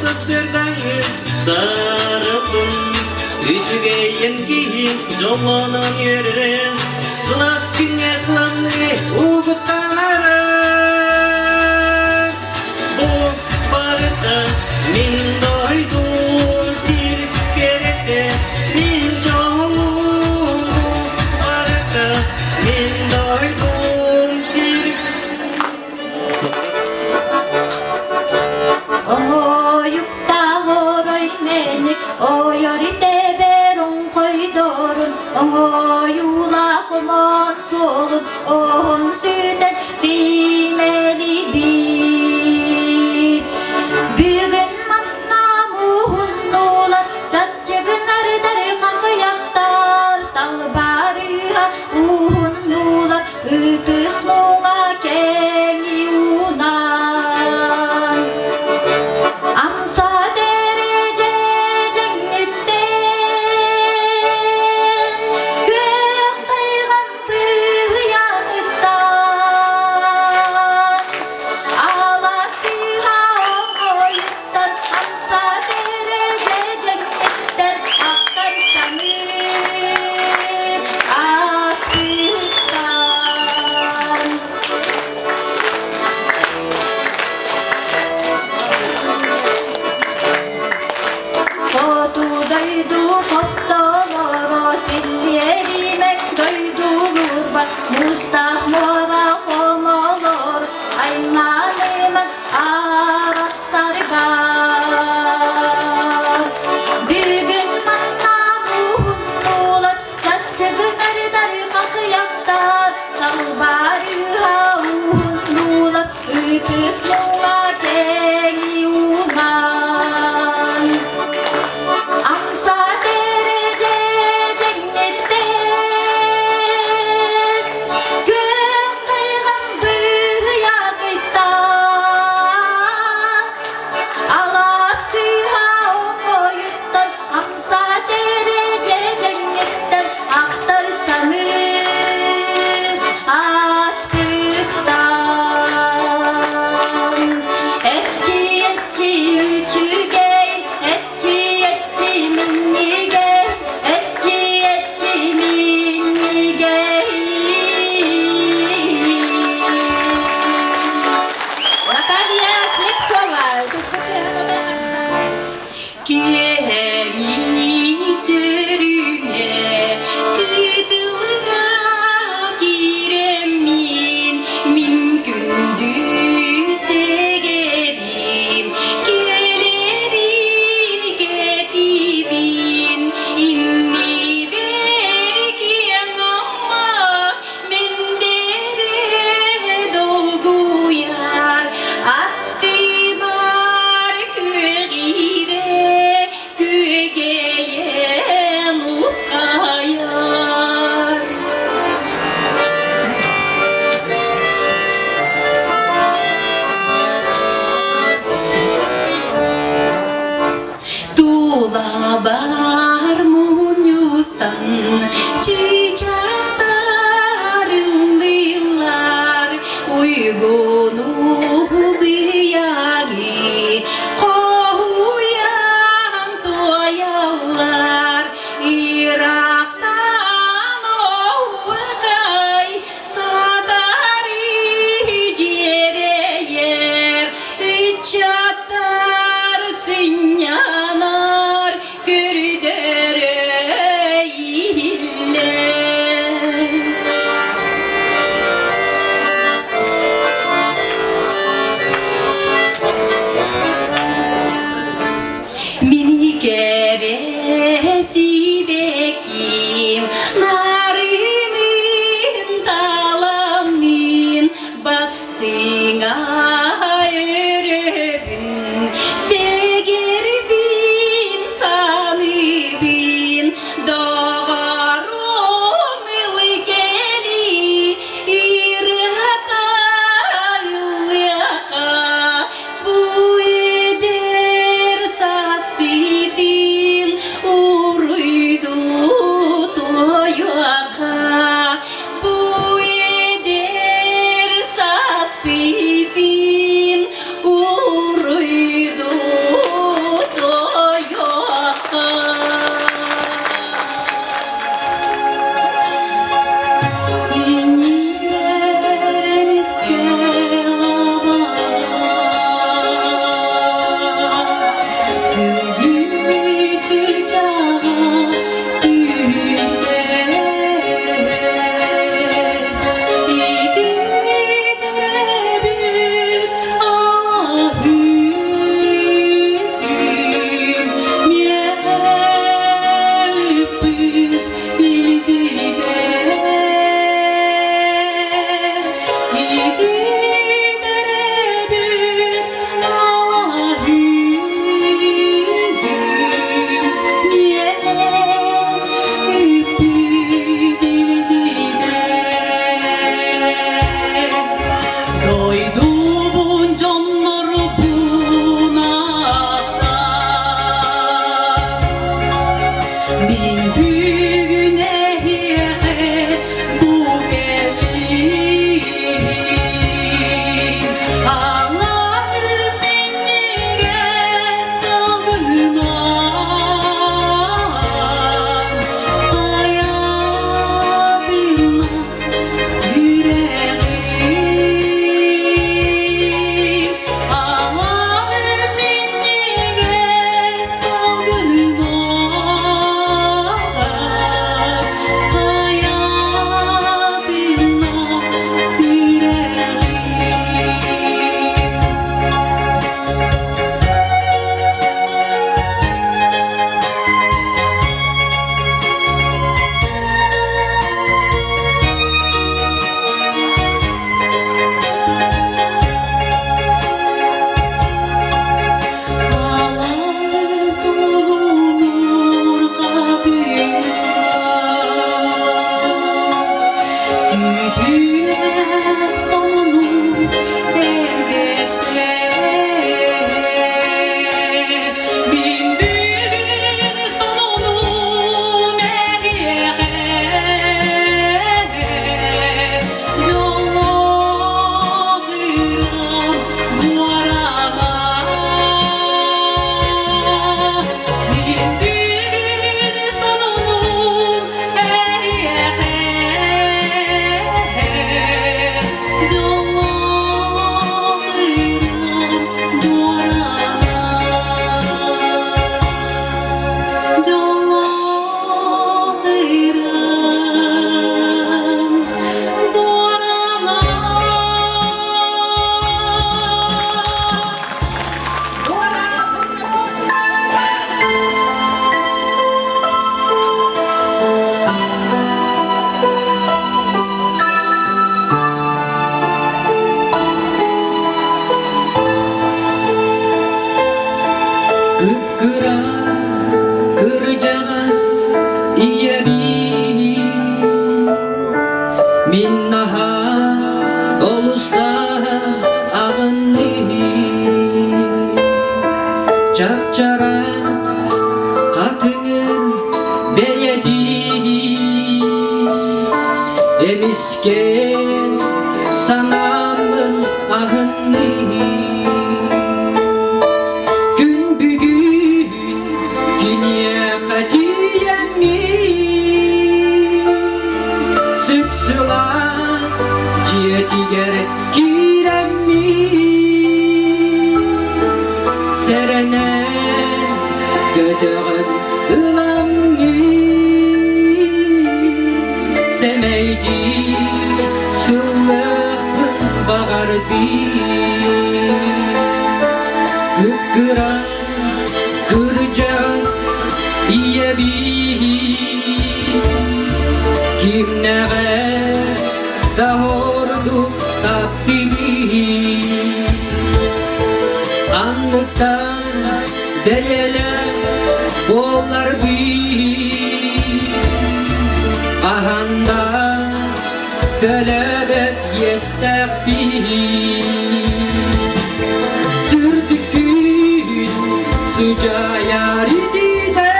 Сарсыардаҥы сарылын, үчүгэйин киһи дьоллонон үөрэрин, сылаас күҥҥэ сыламныы угуттанара. Бу барыта мин дойдум сир кэрэтэ, мин дьолум бу барыта мин дойдум сир. Оҥоойуктаах мэник ойор итэбэр оҥхойдорун, оҥоойуулаах омоон суолун оһон сүтэн симэлийбит. Бүгүн манна муһуннулар, чаччыгынардары хахыйахтар, талбарыһа уһуннулар, ытыс муҥа кэҥии уунан. Амса дэрэдьэдьэҥҥиттэн күөх тайҕан быыһыйаныттан алаас тыаһа оҥойуттан амса дэрэдьэдьэҥҥиттэн ахтар саныыр ааспыттан. Хоту дойду хоптолоро силлиэримэҥ дойдулуурба муустаах муора хомолор аймааныман арахсарбар. Бүгүн манна муһуннулар чаччыгынардар хахыйахтар талбарыһа уһуннулар ытыс муҥа кэҥии уунан. Амса дэрэдьэдьэҥҥиттэн күөх тайҕан быыһыйаныттан алаас тыаһа оҥойуттан амса дэрэдьэдьэҥҥиттэн ахтар саныы ааспыттан. Эчи, эчи, үчүгэй, эчи, эчи, минньигэ, эчи, эчи, минньигэ. Наталья Слепцова, Киэһэҥии сөрүҥэ кытылга киирэммин мин күндү сэгэрим кэлэрин кэтиибин иннибэр киэҥ Амма мэндээрэ долгуйар Аттыбар күөҕирэ күөгэйэн ускайар. Тулабар мунньустан чыычаахтар ыллыыллар уйгуну быйаги хоһуйан туойаллар Ирактан оһуохай сатары дьиэрэйэр ыччаттар сынньанар көрдөрө иһиллэр. Мин наһаа олустаах аҕынныым Чап-чараас хатыҥын бэйэтии Эмискэ санааммын аһынныым Күн бүгүн киниэхэ тиийэммин Сып-сылаас дьиэтигэр киирэммин Сэрэнэн көтөҕөн ыламмын Сэмэйдии сыллыахпын баҕардыы Кып-кыра кырдьаҕас ийэбии Кимнээҕэ да ордук таптыыбын Ханныктан бэйэлээх буолларбын Хаһан да төлөөбөт иэстээхпин Сүрдүккүн сыдьаайар итиитэ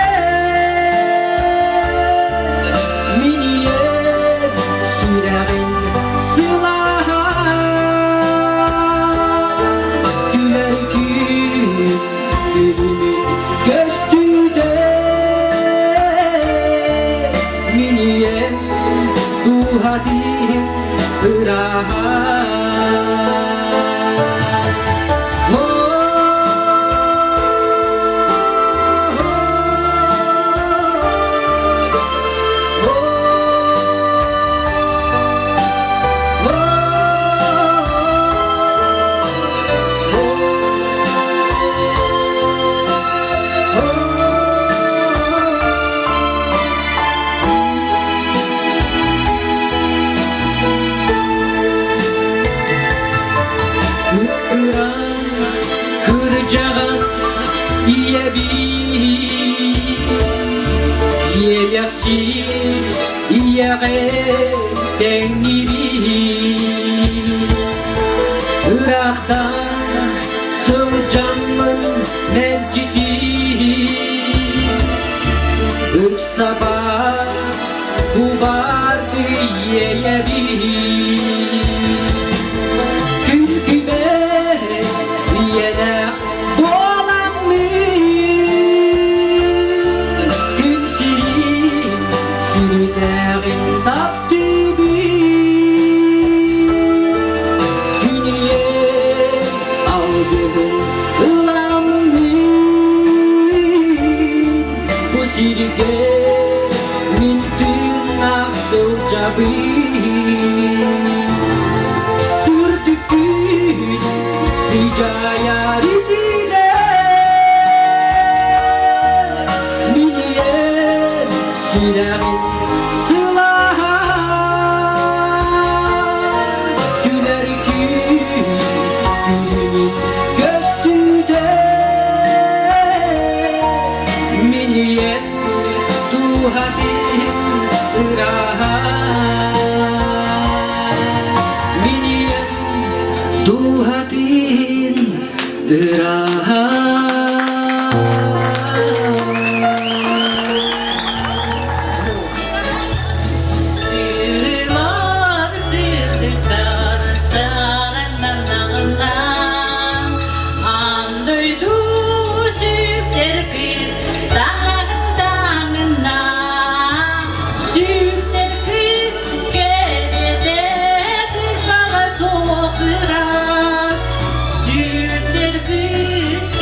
Мин ийэм сүрэҕин сылааһа Күлэр күн күлүмүн көстүүтэ Мин ийэм дууһатын ырааһа. Кырдьаҕас ийэбии иэйэхсит ийэҕэ тэҥнибии ыраахтан сылдьаммын мэлдьитии ыксаба бу баарды иэйэбии күн күбэй ийэлээх буоламмын күн сирин сүрүнээҕин таптыыбын күн ийэ алгыһын ыламмын бу сиргэ мин тыыннаах сылдьабын Сүрдүккүн сыдьаайар итиинэ мин ийэм сүрэҕин сылааһа күлэр күн күлүмүн көстүүтэ мин ийэм дууһатын ырааһа мин ийэм дууһатын ырааһа. Сыылар сырдыктар сараннаҕылаан, Аан дойду сүктэр кыыс саҕаттаҥына, Сүктэр кыыс кэрэтэ кырбаҕа суох ыраас, Сүктэр кыыс.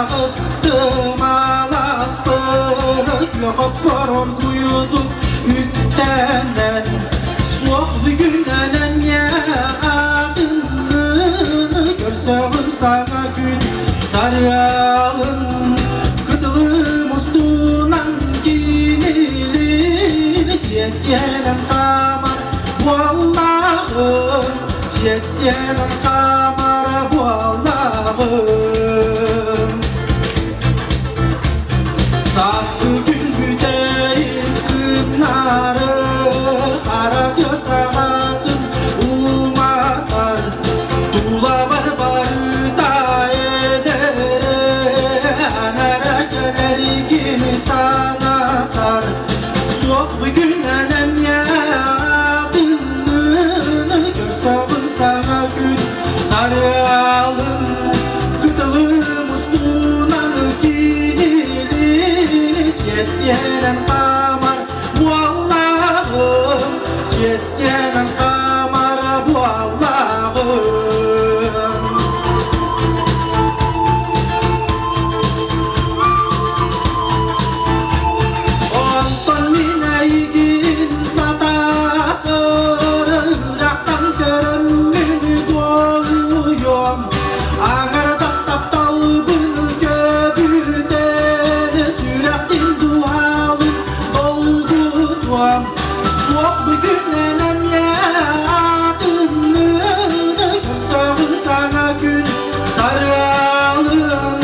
Таҕыстым алааспын Күөх оргуйдум үктэнэн Суох бүгүнэн эмиэ атыннын Көрсөҕүм саҥа күн сарыалын Кытылым устунан кинилин Сиэттиэнэн хаамар буоллаҕым Сиэттиэнэн хаамар буоллаҕым Сааскы күн бүтэйин кыннары Хара тыа саҕатын уматар Тулабар барыта эдэрэ Анара кэлэригин санатар Суох бүгүнэн эмиэ атыннын Көрсөҕүн саҥа күн сарыалын Кытылым устунан кинилин Сиэттиэнэн хаамар буоллаҕым Сиэттиэнэн хаамар буоллаҕым. Онтон мин эйигин сатаатар Ыраахтан көрөммүн дуоһуйуом Аҥардас тапталбын көбүтэн Сүрэхтин дууһалын долгутуом Суох бүгүнэн эмиэ атыннын Көрсөҕүн саҥа күн сарыалын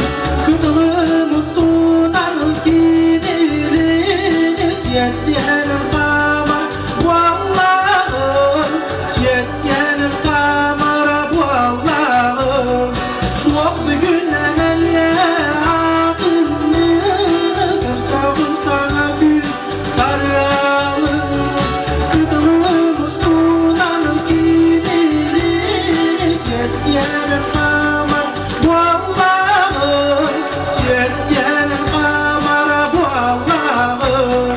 Кытылын устунан кинилин Сиэттиһэн хаамар буоллаҕын Сиэттиһэн хаамар буоллаҕын Суох бүгүнэн элиэ атыннын Көрсөҕүн саҥа күн сарыалын Кытылын устунан кинилин Сиэттиһэн хаамар буоллаҕын Сиэттиһэн хаамар буоллаҕын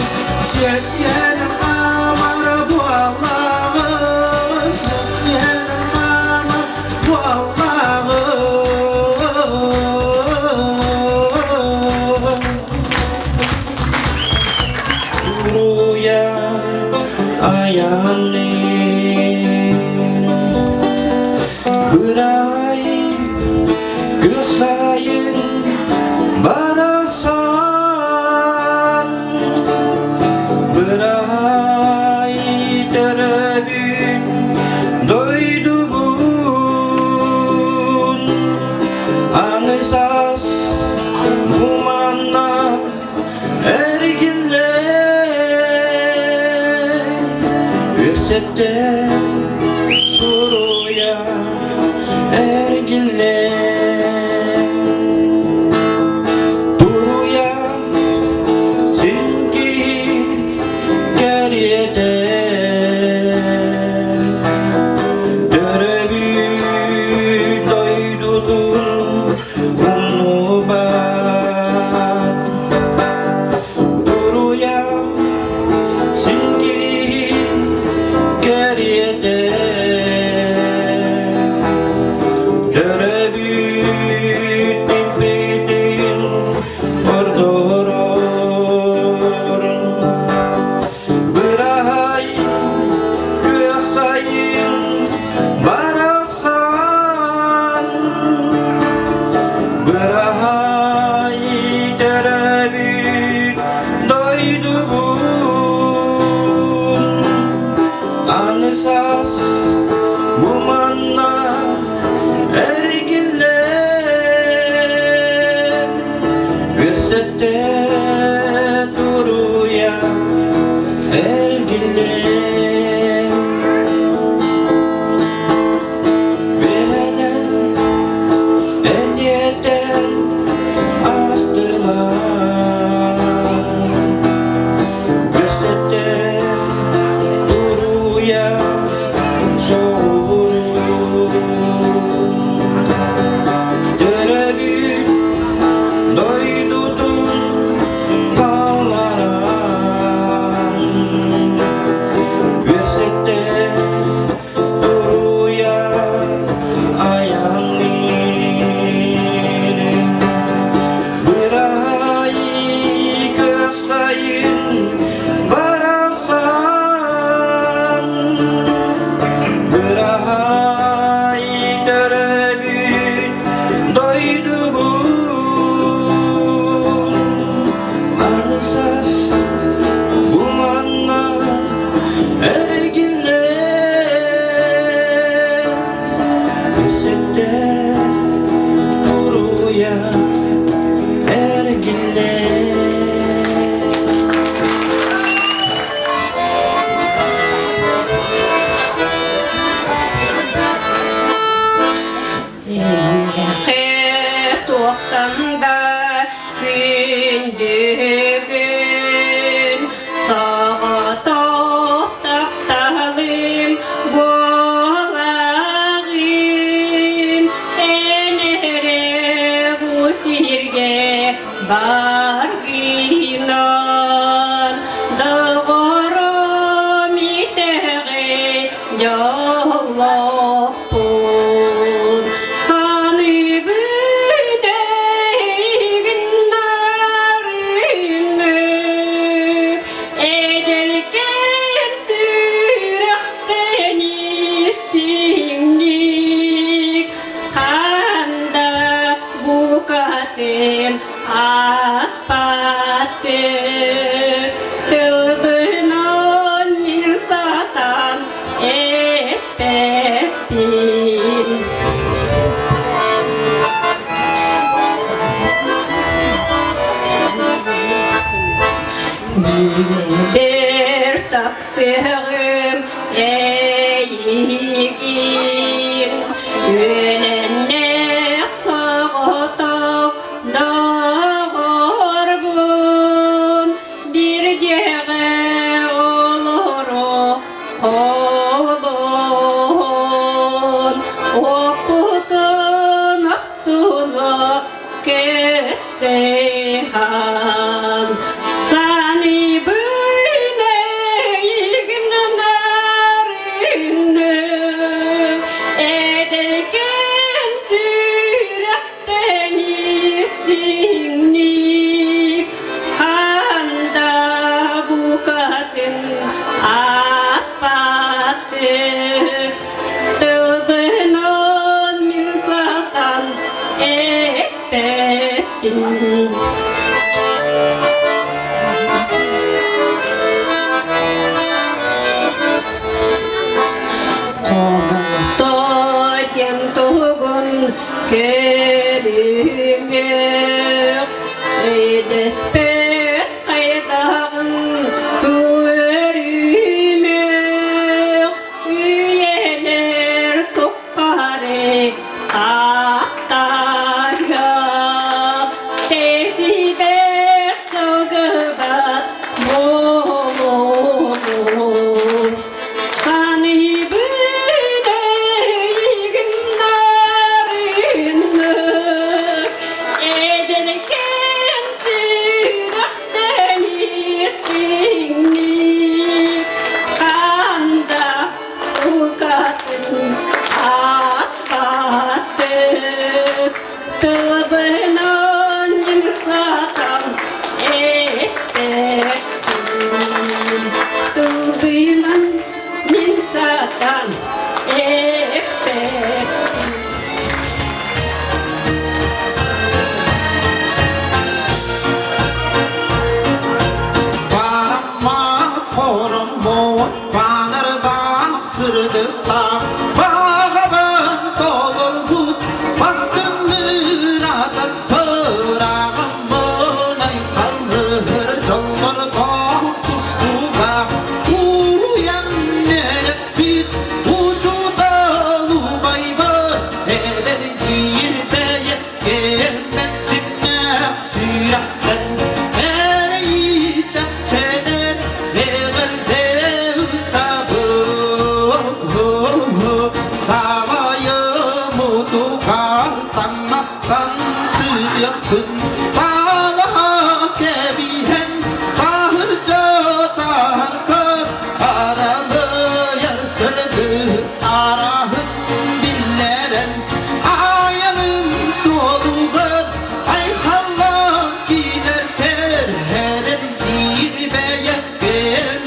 Сиэттиһэн хаамар буоллаҕын Сиэттиһэн хаамар буоллаҕын. Туруйа айанныы Бырай күөх сайын барахсан Бырай төрөбүт дойдубун Аны саас бу манна эргиллэ Үөсэттэ туруйа эргиллэ Туруйа син киһи кэриэтэ Төрөбүт дойдутун умнубат Туруйам син киһи кэриэтэ Төрөбүт типпитин ордорор Быраһай күөх сайын барахсан Быраһай төрөбүт дойдубун Аны саас бу манна эргиллэн Үөрсэттэ туруйа эргиллэн Бэйэнэн эниэтэн астылар Үөрсэттэ туруйа соҕуруу Төрөбүт дойдутун. Аргыынан доҕорум итэҕэй дьоллоохпун саныыбын эйигин нарыннык эдэркээн сүрэхтэн истиҥник ханда букатын ааспаты тылбынан мин сатаан эппэппин. Бир таптыгым эйигин үөнэннээх соҕотох доҕорбун биир дьиэҕэ олоро холбоон оппутун оттуна кэтэһэн саныыбын эйигин нарынны эдэркээн сүрэхтэн истиҥник ханда букатын ааспаты тылбынан мин сатан эппэппин. Хомолто тугун көрүмүөх, өйдөспөт хайдаҕын көрүмүөх, үйэлэр туххары таптайа, тэсибэт сылгыбат буолуо. Саныыбын эйигин нарыннык, эдэркээн сүрэхтэн истиҥник, ханда укатын ааспатык, тылбынан сатан эппэппин. Тылбынан мин сатан эппэппин. Бараммат хороммот банардаах сырдыктаах баҕабын толорбут бастыҥныыр атаспыраҕаммын айхаллыыр дьоллордоох тустууга уйан эрэппит учуутал убайбыт эдэр киирбэйэ кэлмэччиннээх сүрэхтэн эрэйитэхчэнэн эҕэрдэ ыытабын Саҕайым утугар таҥнастан сытыахпын Таалаһа кэбиһэн таһырдьа таһаргар Аралыйар сырдык араһын биллэрэн Айаным суолугар айхаллаан киирэр Эрэл диир бэйэккэ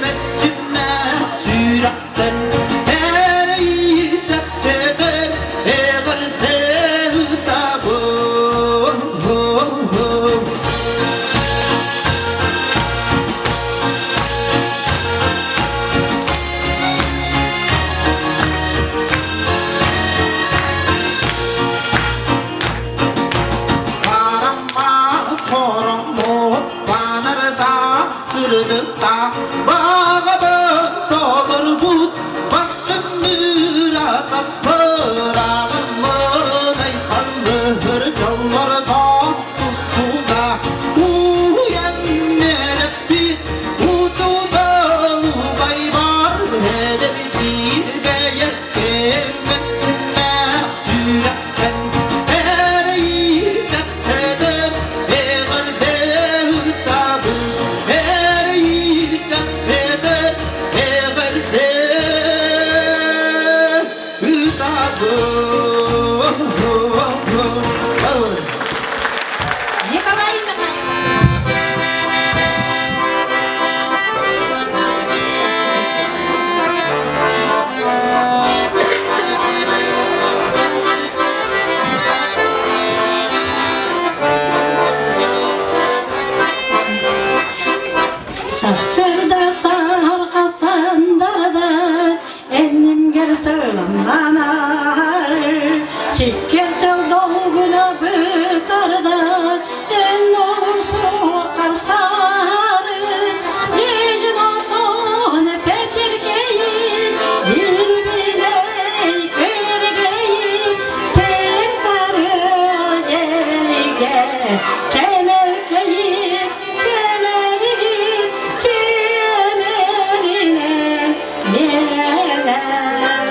мэччимнээх сүрэхтэн Эрэйи чэпчэтэр эҕэрдэ ытабын. Бараммат хороммут банардаах сырдыктаах баҕабын толорбут бастыҥныыр атаспыраҕыммын айхаллыыр дьоллордоох тустууга уйан эрэппит утубал убайбар эдэрдиир бэйэккэ мэччимнээх сүрэхтэн эрэйдэхтэтэр эҕэрдэ. Айманар Сиккертел долгуна бытарда Эн сары Дежин отон тетиргейин Дирбиней көргейин Тер сары жерлиге Чемелкейин чемелигин Чемелинен менен.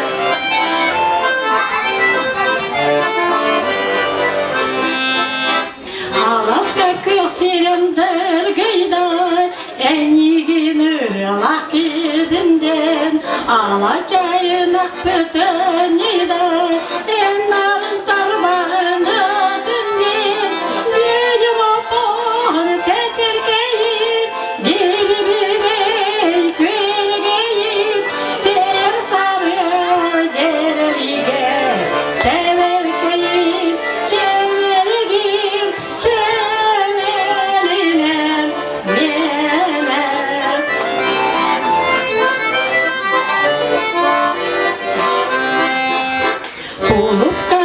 Аласка күөх сирендергейдай, Эйигин ырыалаах киирдинден, Ала чайынах бүтүнүйдай, Эн нарын тарбаҕын өтүннен, Дьүдьүм отон тэтиргэйин, Дьигибинэй күөргэйин, Тэр сары дьэрэлигэ, Чэбэркэйин, чэбэргин, чэбэринэн миэнэр. Кулукка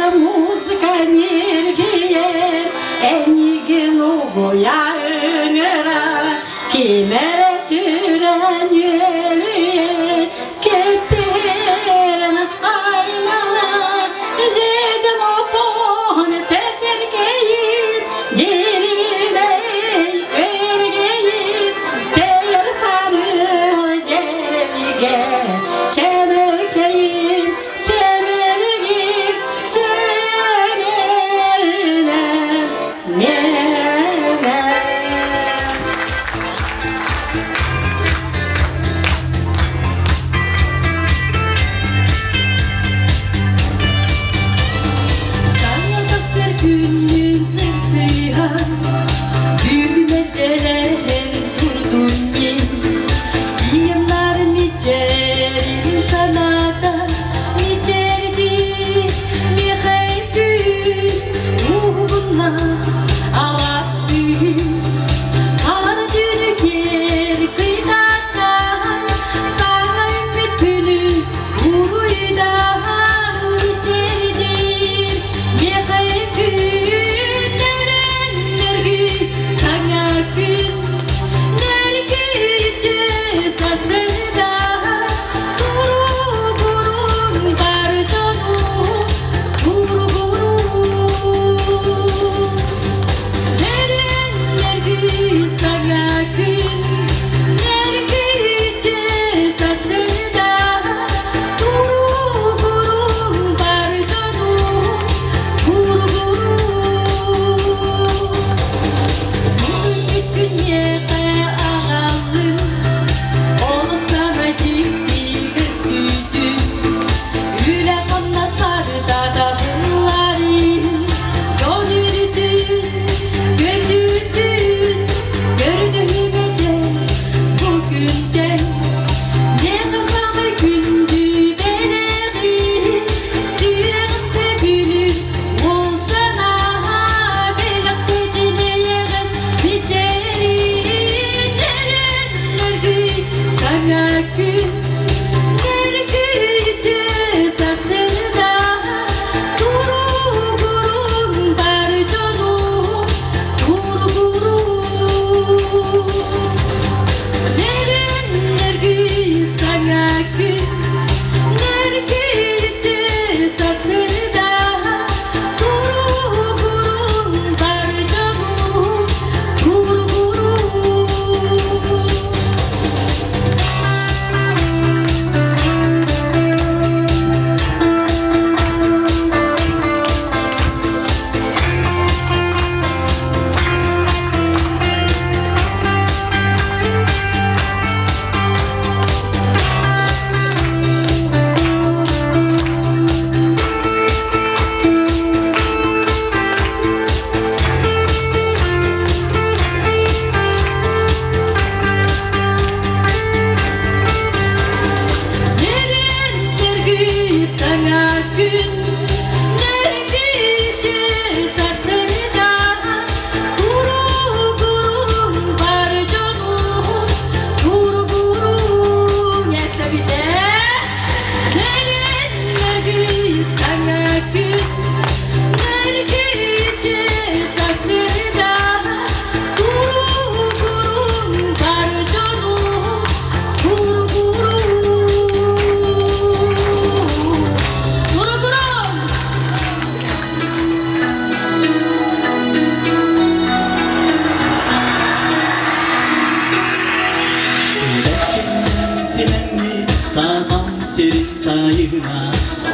сайына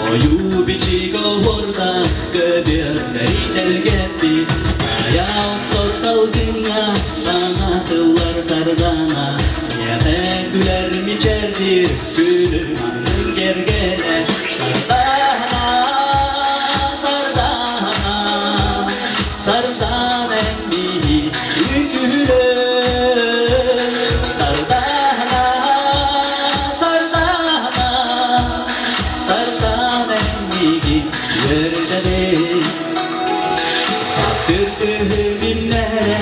Ойуу бичик оһуорда көбүөрдэри тэлгэппит Сайа охсор салгыҥҥа саҥа тыллар сардана Миэхэ күлэр мичээрдиир күнүм аннын кэргэнэ Сардаана, Сардаана, Сардаана миһи үкүлэр Сардаана, Сардаана, Сардаана миигин үөрдэрин Түркүһүмүннэрэ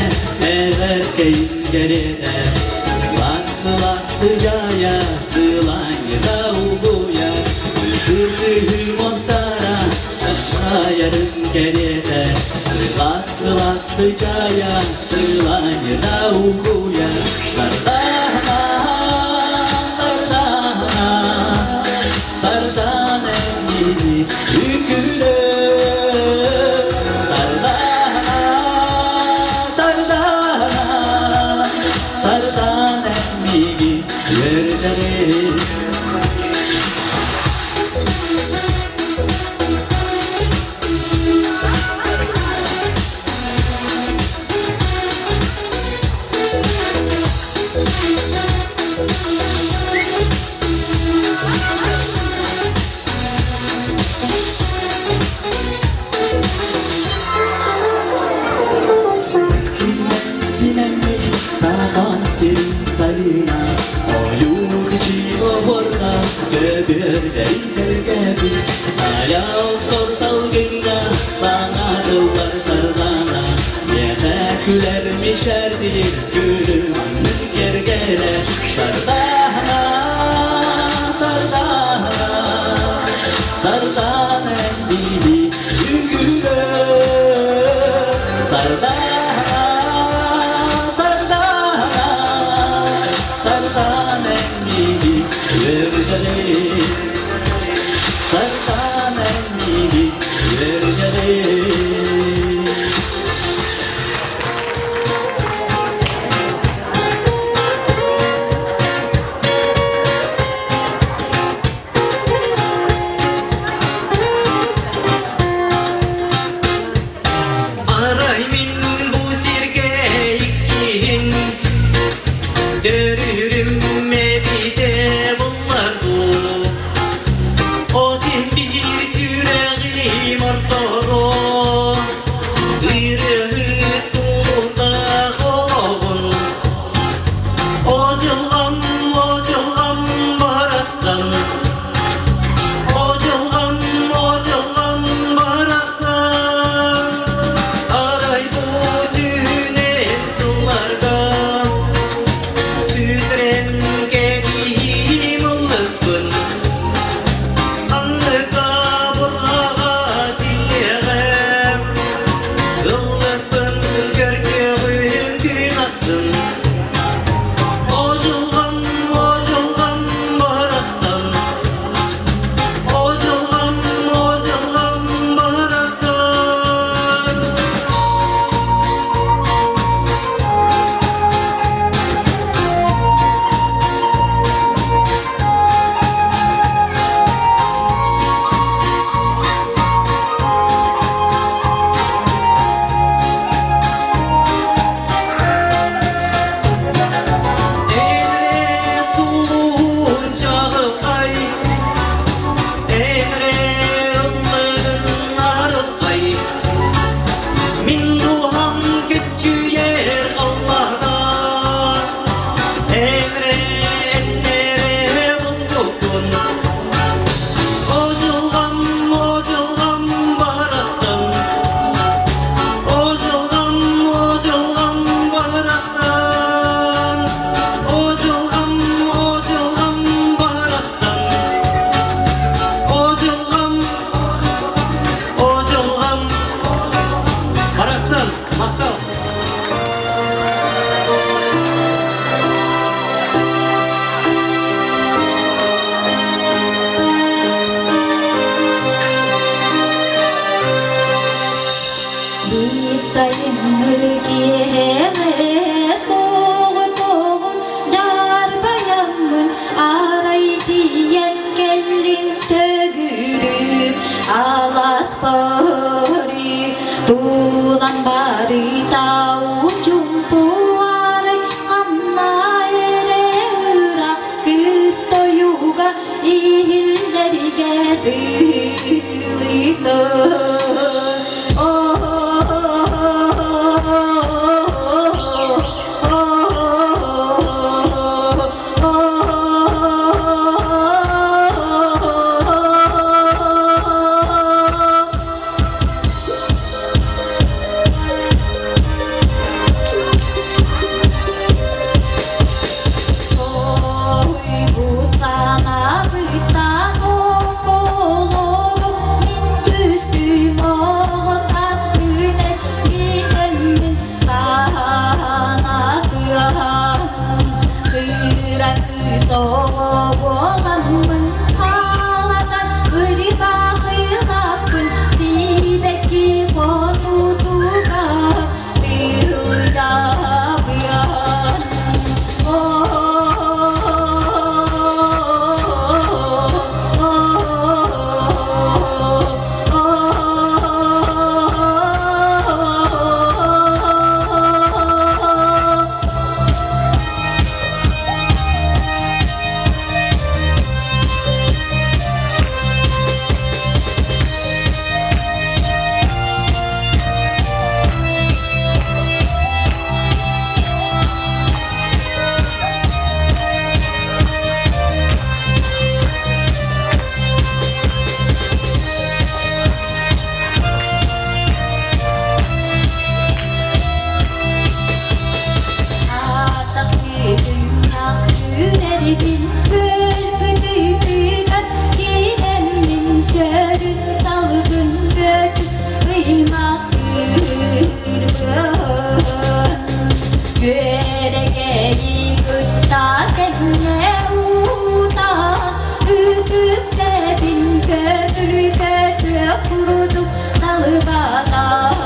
эҕэркэйин кэриэтэ Лас-ласты дьайа сыланньыта угуйа Түркүһү мостара саппайарын кэриэтэ Сылас-сыласты дьайа сыланньыта угуйа Сардаана, сардаана, сардаана мини үкүлэ Сардаана, сардаана, сардаана миигин үөрдэрин. Симэммит сахан сирин сайына Ойуу кичи оһуорга көбүөрдэрин тэлгэбит Сайа охсор салгыҥҥа саҥа дьыллар сардаана Миэхэ күлэр мичээрдиир күлүм аннын киэргэнэ Сардаана, сардаана, сардаана диби үҥкүүлэ Сардаана, сардаана, сардаана миги үөрдэрин Сардаана миги үөрдэрин. Күөрэгэйи кытта тэҥҥэ уутаан, үтүктэбин көтүрүкэ күөх курдук талыбатаабыан.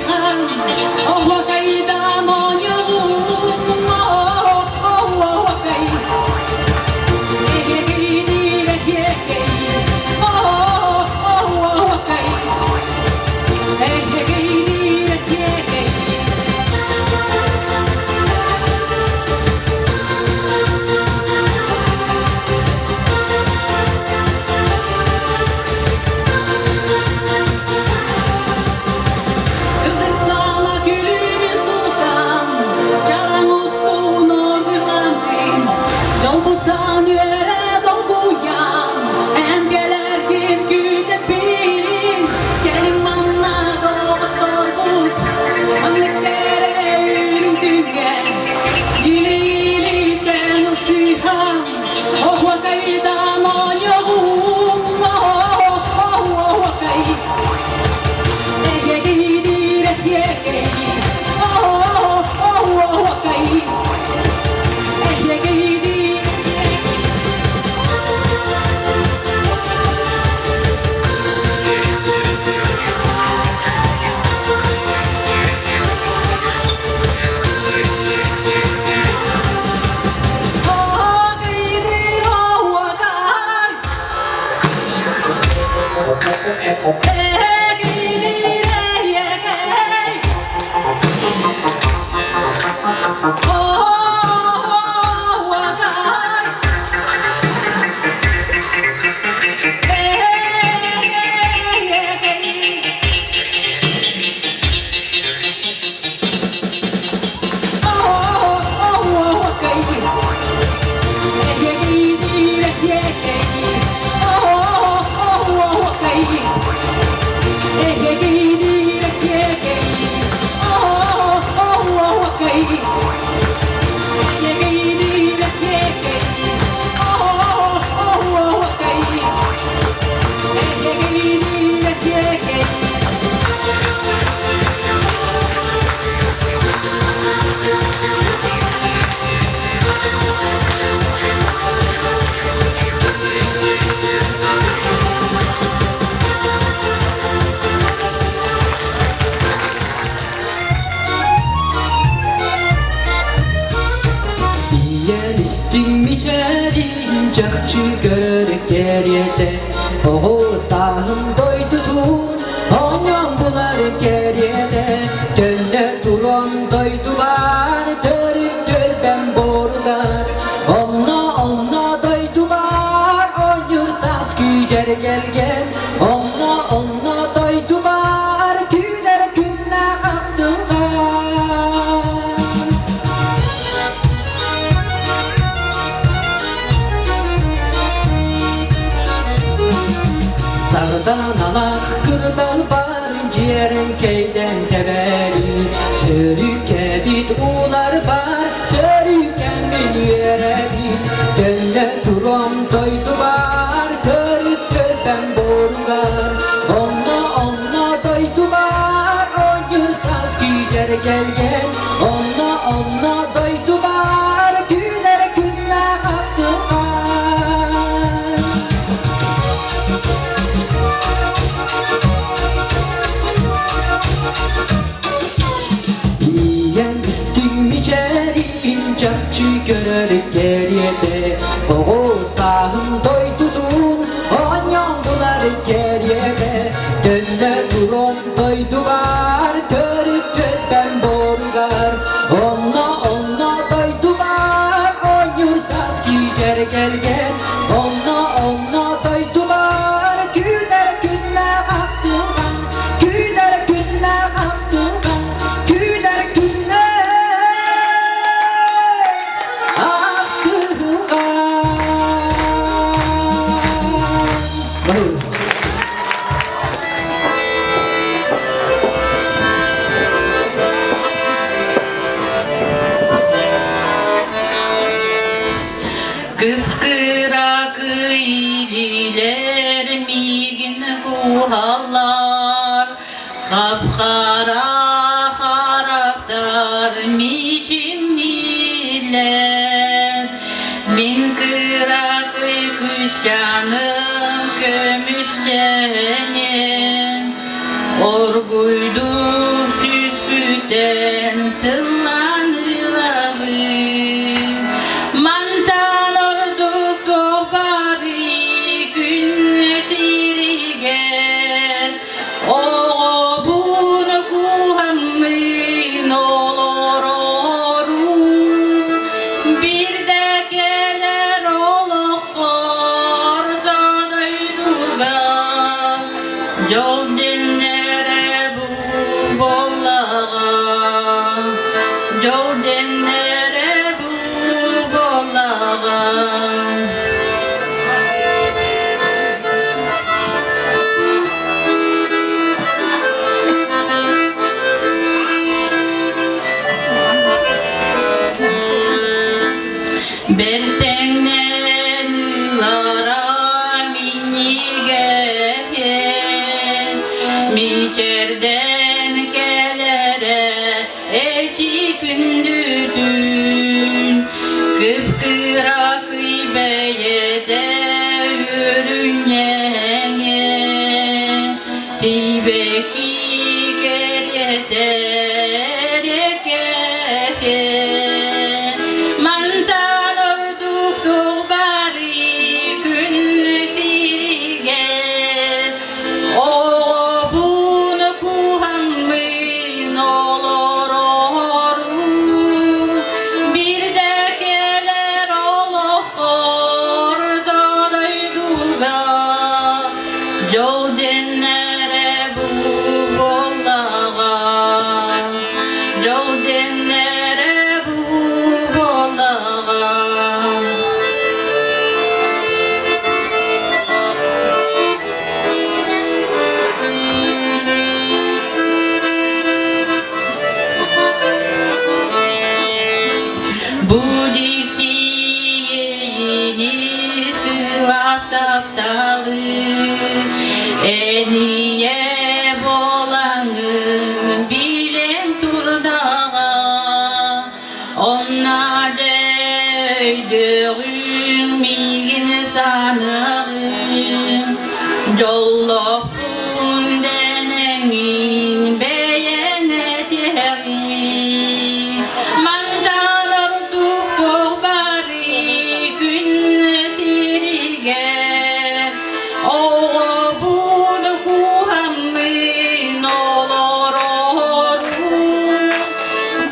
ылсыһан, оһуокайдаан оонньуубун, оһуокай. Эһиэкэйдиир эһиэкэй, оһуокай. Эһиэкэйдиир эһиэкэй. Сырдык саала күлүмүн тутан, чараҥ устун оргуйхантын, дьолбуттан үөрэ долгуйан, эн кэлэргин күүтэбин. Кэлин манна доҕотторбут, маннык кэрэ үрүҥ күҥҥэ, илиилиттэн ылсыһан, оһуокайдаан оонньоҕун, оһуокай. Ийэм истиҥ мичээрин чахчы көрөр кэриэтэ, Оҕо сааһым дойдутун оонньоон булар кэриэтэ, Төннө туран дойдубар төрүт түөлбэм буоругар, Онно, онно дойдубар оонньуур саас күүдэр кэлгэн, Онно, онно дойдубар күүнэр күннээх ахтылҕан. Сарданалах кырдал бар дьиэрин кэйдэн тэбэри, Сөрүкэбит улар бар, сөрүкэммин үөрэбин, Төннө туран дойдубар, төрүт төрдөн боругар, Онно, онно дойдубар, оонньуур саас күүдэр кэлгэн, Онно, онно дойдубар, күүнэр күннээх ахтылҕан. Ийэм үстүн мичээрин чахчы көрөр кэриэтэ, Оҕо сааһым дойдутун оонньоон булар кэриэтэ, Төннө туран дойдубар төрүт төрдөн боругар, Онно, онно дойдубар оонньуур саас киирэр кэлгэн, Онно, онно дойдубар күүнэр күннээх ахтылҕан, Күүнэр күннээх ахтылҕан, күүнэр күннээх ахтылҕан. Кып-кыра кыйлилер миигин куһаллар, Хап-хара харахтар мичиҥнииллэр. Мин кыракый кыысчааным көмүсчээним, Оргуйдук сү Үөрэн сыллаан ылабын, мантан ордук туох күн сиригэр оҕобун кууһаммын олорорум. Биирдэ кэлэр олоххо орто дойдуга дьол дэннэрэ бу буоллаҕа, дьол дэннэрэ бу буоллаҕа. Бэртэҥнэн ылара минньигэһин, мичэрдэн кэлэрэ эчи күндүтүн, кып-кыракый бэйэтэ үөрүнньэҥэ, сибэкки кэриэтэ эрэкэһэ. Мантан ордук туох баарый күн сиригэр оҕобун кууһаммын олорорум биирдэ кэлэр олоххор дойдуга дьол дэннэрэ бу буоллаҕа дьол дэннэрэ бу буоллаҕа. Бу дьиктиини сылаас тапталы Энийэ буолаҥын билэн турдаҕа Онно дьэ өйдүөҕүҥ миигин саныаҕыҥ Дьоллоохпун дэнэҥин бэйэҥ этиэҕиҥ Мантан ордук туох баарый күн сиригэр Оҕобун кууһаммын олорорум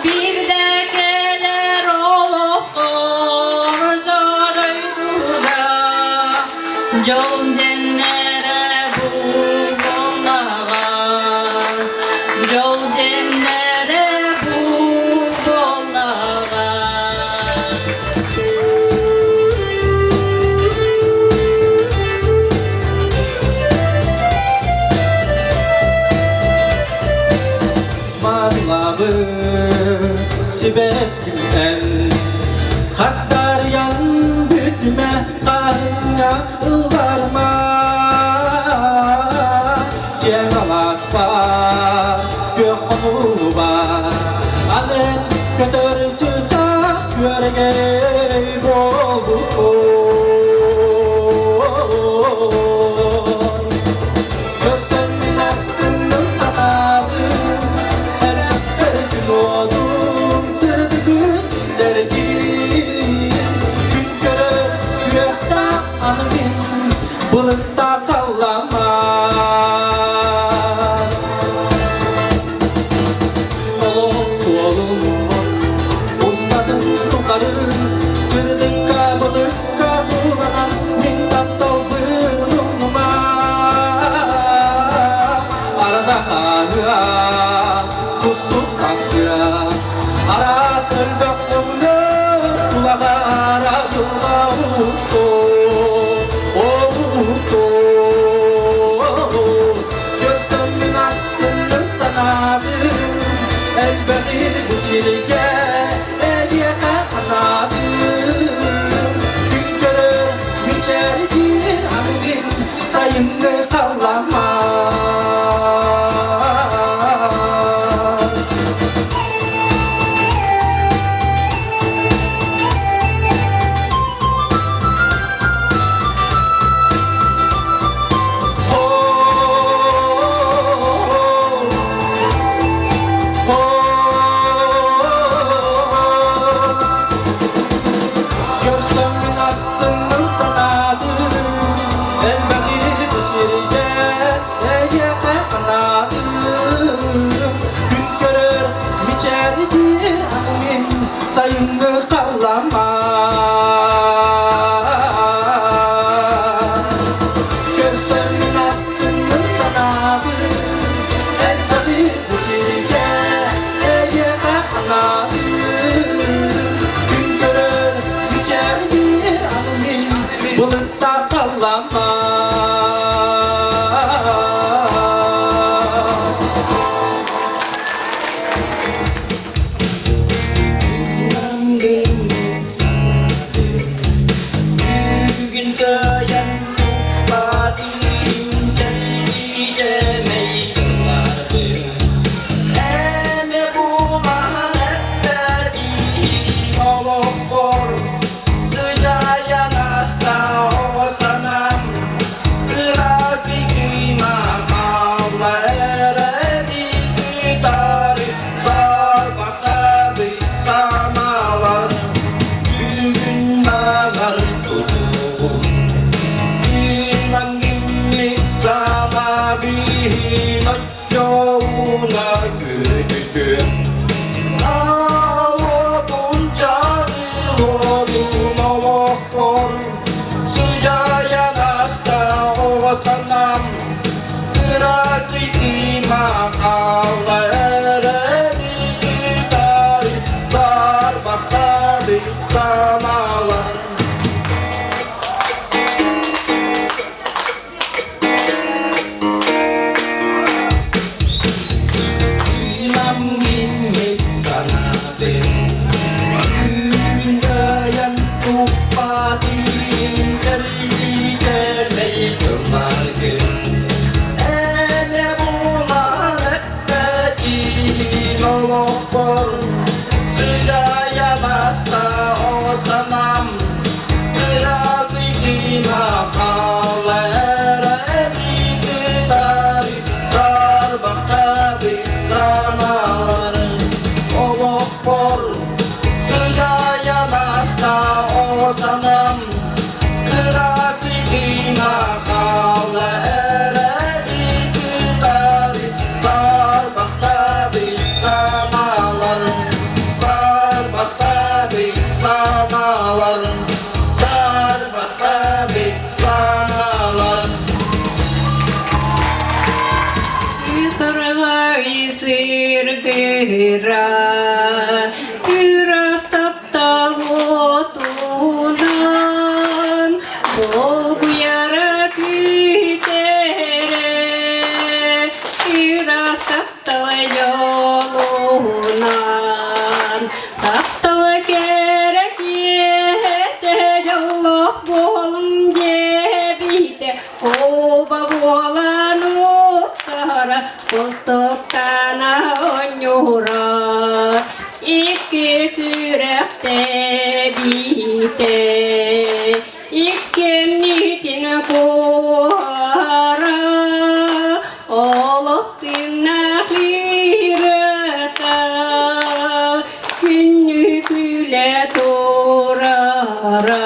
Биирдэ кэлэр олоххор дойдуга дьол дэннэрэ бу буоллаҕа дьол дэннэрэ бу буоллаҕа. Манлабы сибэккимэн Хаттарыйан бүтүмэ хаһыҥҥа ылларма Киэҥ алааспа күөх хонууба Анын көтөр чыычаах күөрэгэй буолбуппун. Көрсөн мин астынным санаатым, Сэлэхтэргин уотум, сырдыгын биллэргин. Күн көрөр күөхтээх аныгын, былыттаах халлааммар. Олоҕум суолун устатын тухары сырдыкка былыкка сууланан мин тапталбын умнума Арадаһаныа кустук тахсыа араас элбэх өҥнө тулаҕа аралла Көрсөммүн астынным санаатым, элбэҕи бу сиргэ эйиэхэ анаатым. Күн көрөр мичээрдиир аныгын сайыҥҥы халлааммар. Oh, oh, oh. Сайыҥҥы халлаама Көрсөммүн астынным санаабын Элбэҕи бу сиргэ эйиэхэ анаабын Күн көрөр мичээрдиир аны мин Былыттаах халлаама Бүгүн кыайан туппатым сэмэй тылларбын Эмэ булан эппэтим олохпор сыдьаайан аста оҕо санаам Кыракый кыыма хаалла эрэри кытары Сарбахтабыт санаалар бүгүн баҕар тутугун Тыынам гиммит сана биһин оччоуна күтүтүм Алотун чагылотун олохпор Сыдьаайан аста оҕо санаам Кыракый кыыма хаалла эрэри кытары Сарбахтабыт санаалар Кыымам гиммит санаабын Түүн кыайан туппатым Кэллии сэмэй тылларгын Эмэ булан эппэтим олохпор Сыдьаайа баста оҕо санаам Кыракый кыыма хаалла эрэ кытары Сарбахтабыт санааларын олохпор Сыдьаайа баста оҕо санаам Кыракый кыыма хаалла эрэ кытары Сарбахтабыт санааларын Сарбахтабыт санааларын Сарбахтабыт санааларын Сыргай сырдыра, Үрэх таптал отунан, Долгуяра күүтэрэ, Үрэх таптал дьолунан, Таптал кэрэ киэһэтэ дьоллоох буолун диэбитэ, Куба буолан устара, култуктана оонньуура, Икки сүрэхтэ биитэ, иккиммитин куора, Олох тыыннаах ырыата, күннүк үлэ турара.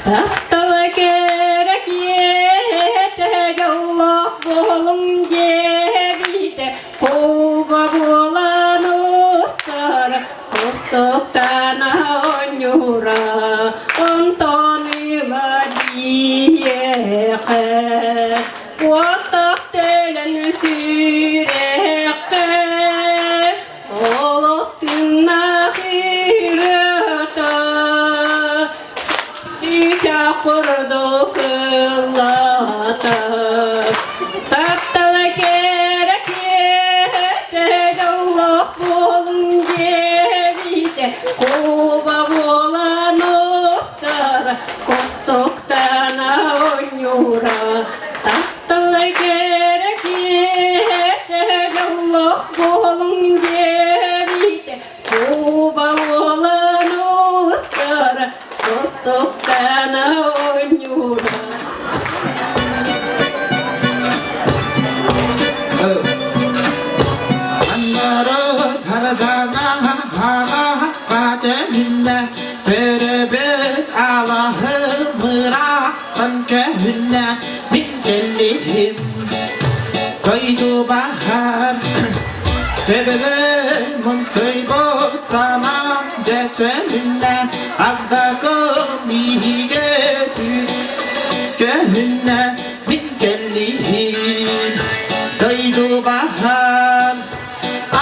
Таптала кэрэ киэһэтэ дьоллоох буолуҥ диэбитэ, куба буолан устара, кустуктана оонньуура, онтон ыла диэхэ, уоттах төлөн сүрэххэ, Олох тыыннаах ырыата Чыычаах курдук ыллаата Таптала кэрэ киэһэтэ дьоллоох буолуҥ диэбитэ Куба буолан устара Кустуктана оонньуура Таптала кэрэ киэһэтэ дьоллоох буолуҥ диэбитэ Куба буолан устара Кустуктана оонньуура Төрөбүт алаһым ыраахтан көһүннэ мин кэллиһим дойду баһар төбөбүн мунтуйбут санаам. Ардакым иһигэ түс Көһүннэ мин кэллиһим Дойдубаһан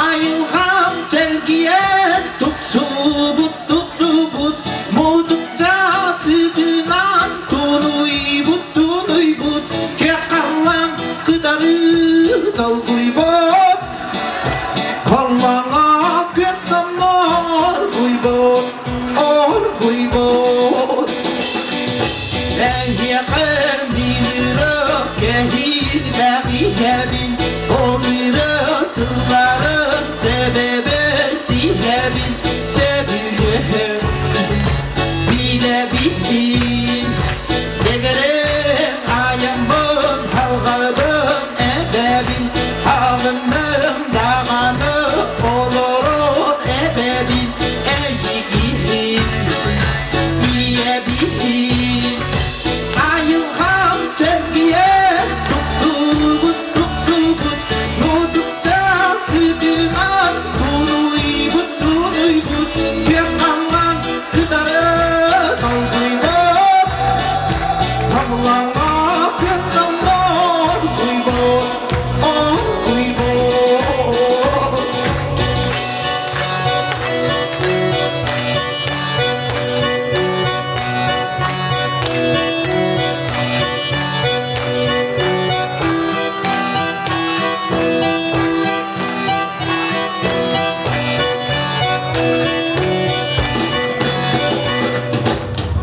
Айылҕам чэлгийэн Тупсубут, тупсубут Мутукча сытынан Тунуйбут, тунуйбут Кэххаллан кытары долгуйбут Халлааҥҥа күөх оргуйбут, оргуйбут. Эһиэхэ миирэ кэһиилээх иһэбин, Олыры тылларын тэбэбэр тиһэбин, Сөбүлэһэн билэбин. Дэгэрэн айаммын, халҕабын эбэбин, Аҕынным даҕаны олорор эбэбин, Эйигин, ийэбин. Айылҕам чэлгийэн туттубут, туттубут, Мутукча сытынан тунуйбут, тунуйбут, Күөх халлаан кытары долгуйбут, Халлааҥҥа күөх халлаан куйбут, куйбут.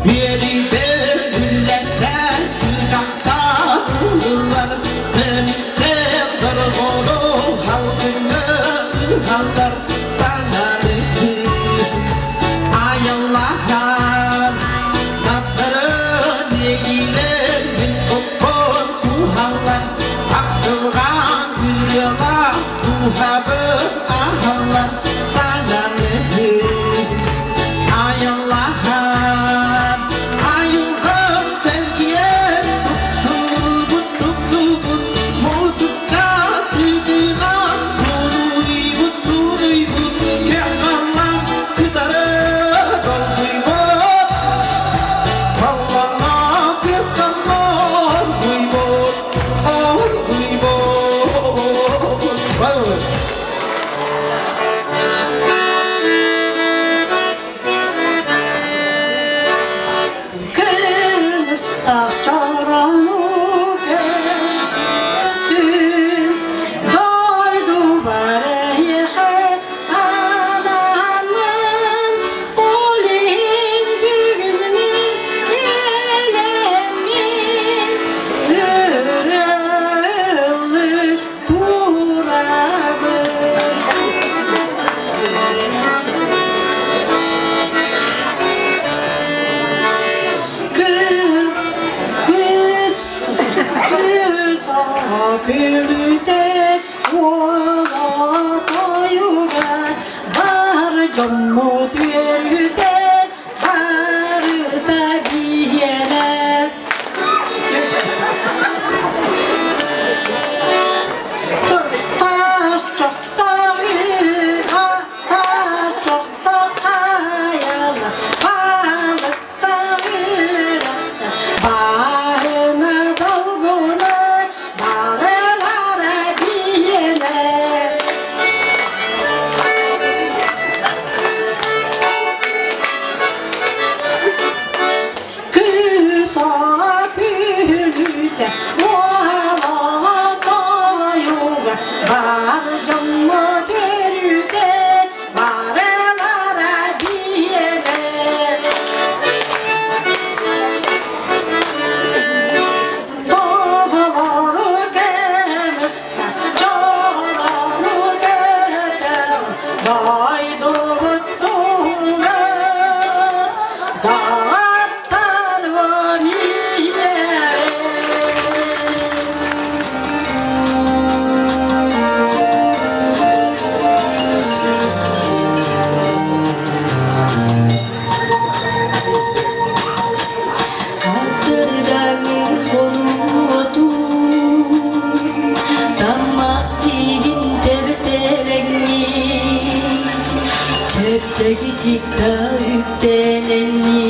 Биэрибэр үллэстэр тыытахтаатылар, Көмүстээх дорҕону халгыҥҥа ыһаллар, Саҥаны айыллаһар. Таптарын иэйиилэр мин оппор куһаллар, Ахтылҕан күрүөлээх дууһабын аһаллар, Саҥаны Айыллаһар, айылҕам чэлгиэн туттубут, туттубут, мутукка тыытыган тунуйбут, тунуйбут, кэххаллан кытары долгуйбут, саллаҥҥа кыаххаллан оргуйбут, оргуйбут. Кылыстах чорону көттүм, дойдубар эһиэхэ анааммын, ол иһин бүгүн мин кэлэммин, ырыалыы турабын. Кыыс күлүтэ уола тойуга бар дьоммут үөрүүтэ барыта биһиэнэ. Тас чохтоҕуга тас чохтохайала балыктарыратта баһына долгуна барылара биһиэнэ. Кыыс күлүтэ уола тойуга бар дьоҥҥо төрүтэ барылара биэрэ. Тоҕолору кэмыста чорону көтөр дойдубут туһугар даҕаттар Асырдаҥы хонуотун, таммах сиигин тэбэтэлэҥҥин. Дэгитикка үктэнэнни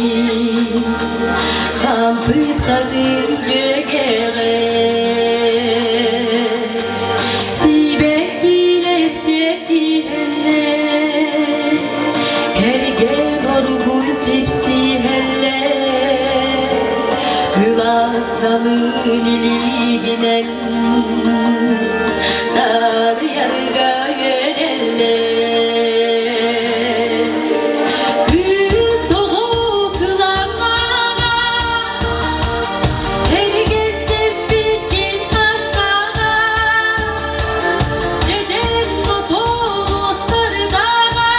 Хампыт хатыр дьүөгэҕэ Сибэккилэр сиэттиһэллэр Кэргэн оргуй сипсиһэллэр Кылаас намыын илиигинэн Таарыйарга үөрэллэр Кыыс оҕо кылааннаҕа Кэргэстэспит киһи хастаҕа Дьэдьэн отон остардаҕа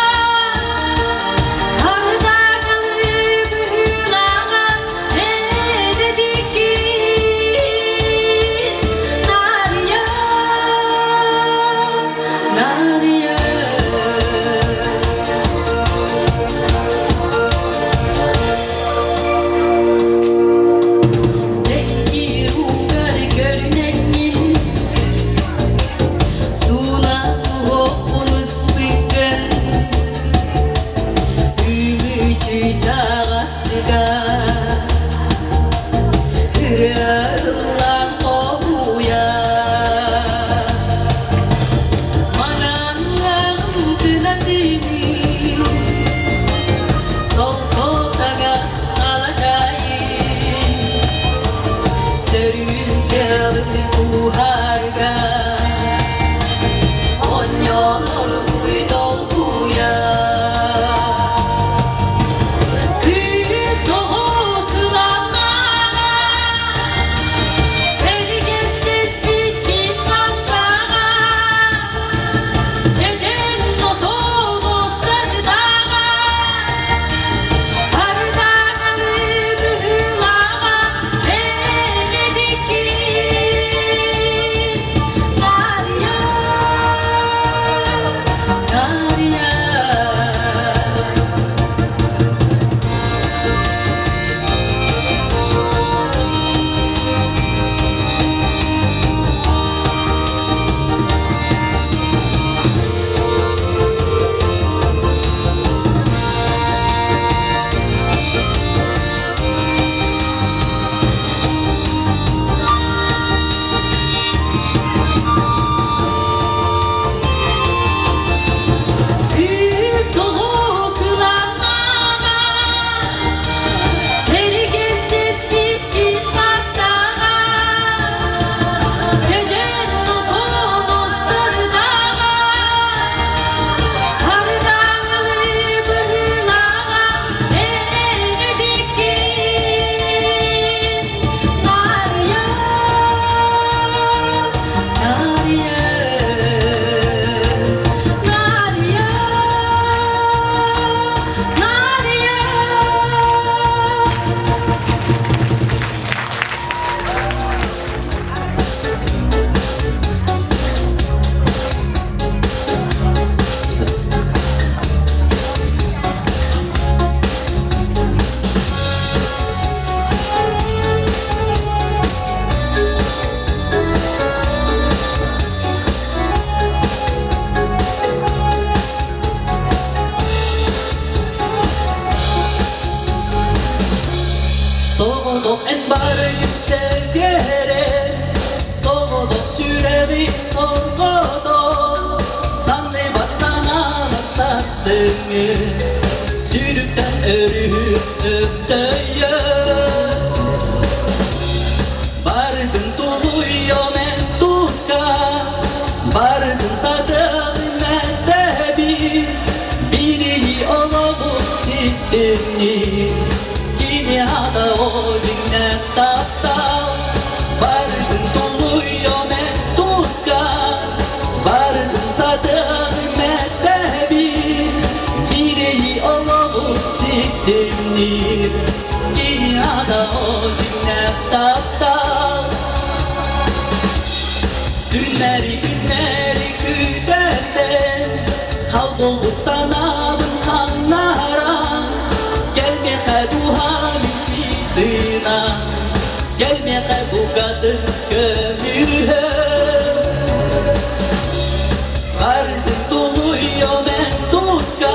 Хардаҕалы быһыылаҕа Эбэбиккин Нарыйа, Нарыйа. Тэҥкир уугар көрүнэҥҥин Сууна суһуохпун ыспыккын Ымыы чыычаах аттыгар Ырыа ыллаан хоһуйа Маҥан ыаҕым кынатыныы Солко таҥас халадаайын Сөрүүн тыалын кууһарга Онньоноргуй долгуйа Кыыс оҕо кылааннаҕа Кэргэстэспит киис мастаҕа Чэчэн отон остардаҕа Хардаҕаны быһыылаҕа Бэйэбиккин Нарыйа, Нарыйа. Кыыс оҕо кылааннаҕа, кэргэстэспит киис мастаҕа, дьэдьэн отон остардаҕа, хардаҥалыы быһыылаҕа, эрэбиккин Нарыйа, Нарыйа, Нарыйа, Нарыйа. Соҕотох эн барыгын сэргэрэн, соҕотох сүрэҕин орготон, санныбат санаалар сарсыҥҥы, сүрүктэн өрүһү өксөйөр. Бардым тулуйом эн туска, бардым сатыгым эттэби, бириһи олоҕу ситтинни, кини ата одиҥнэ таптал. Бардым тулуйом эн туска, бардым сатыгым эттэби, бириһи олоҕу ситтинни, кини ата одиҥнэ таптал. Түүннэри күннэри күүтэртэн Хал буолбут санаабын ханнаран Кэлмиэхэ дууһам итиитина Кэлмиэхэ букатын көмүһэ Бардын тулуйом эн туска.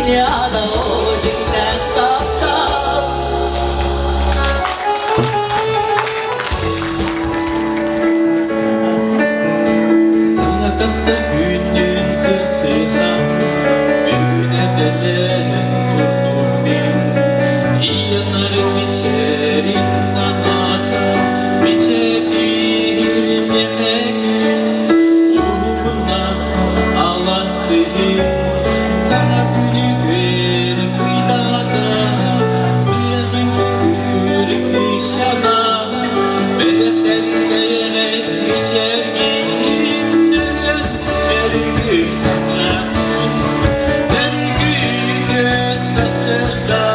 Ульяна дьиҥнээх таптал. Саҥа тахсар күннүүн сырсыһан, бүгүн эрдэлэһэн турдум мин. Ияннарын мичээрин санаата, мичээрдиир миэхэ күн. Уһугунна аласыһын, саҥа күнүгэр кыйдаата, сүрэҕим сөбүлүүр кыысчаана. Бэлэхтэригэр мичээргин өргү санаатын, өргү сасырда,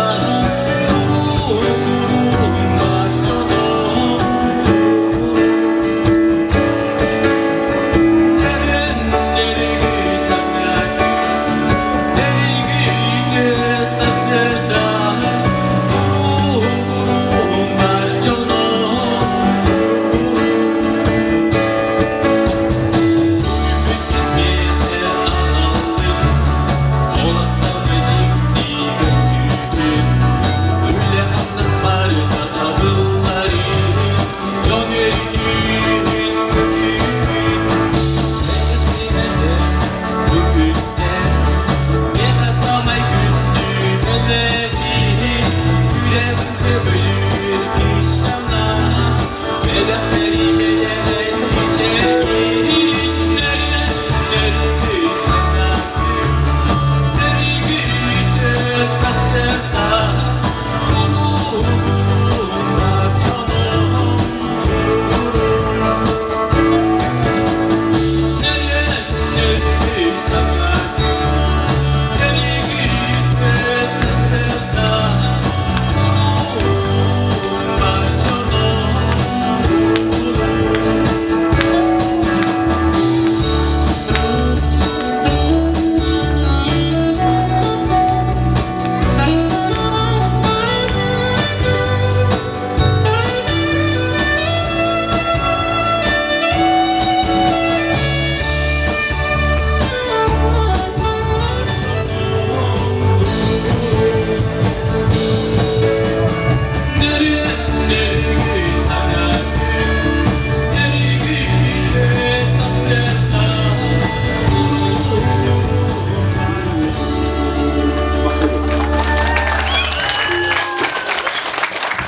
бар дьоно. Өргү санаатын, өргү сасырда, бар дьоно.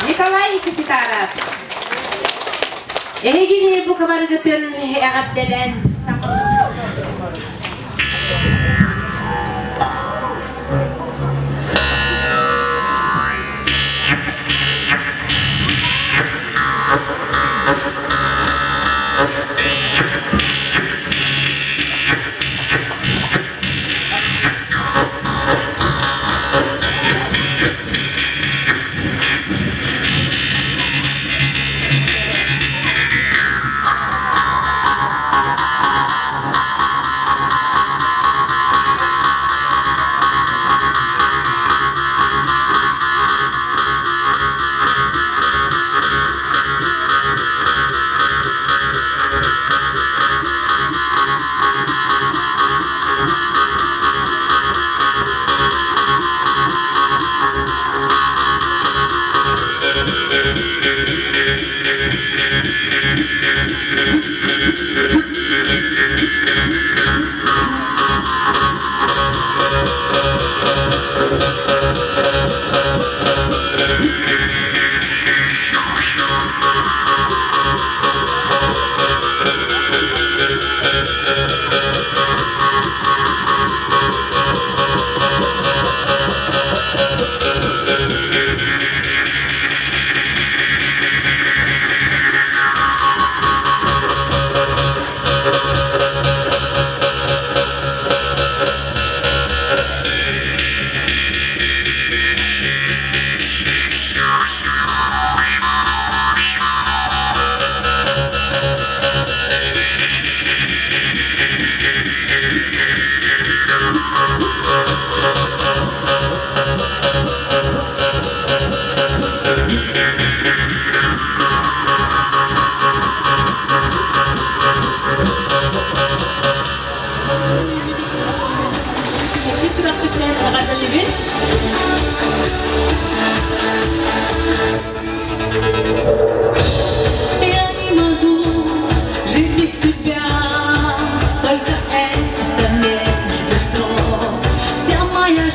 Николай Кучитаров. Эһигини бу кабаргытын эҕэрдэлэн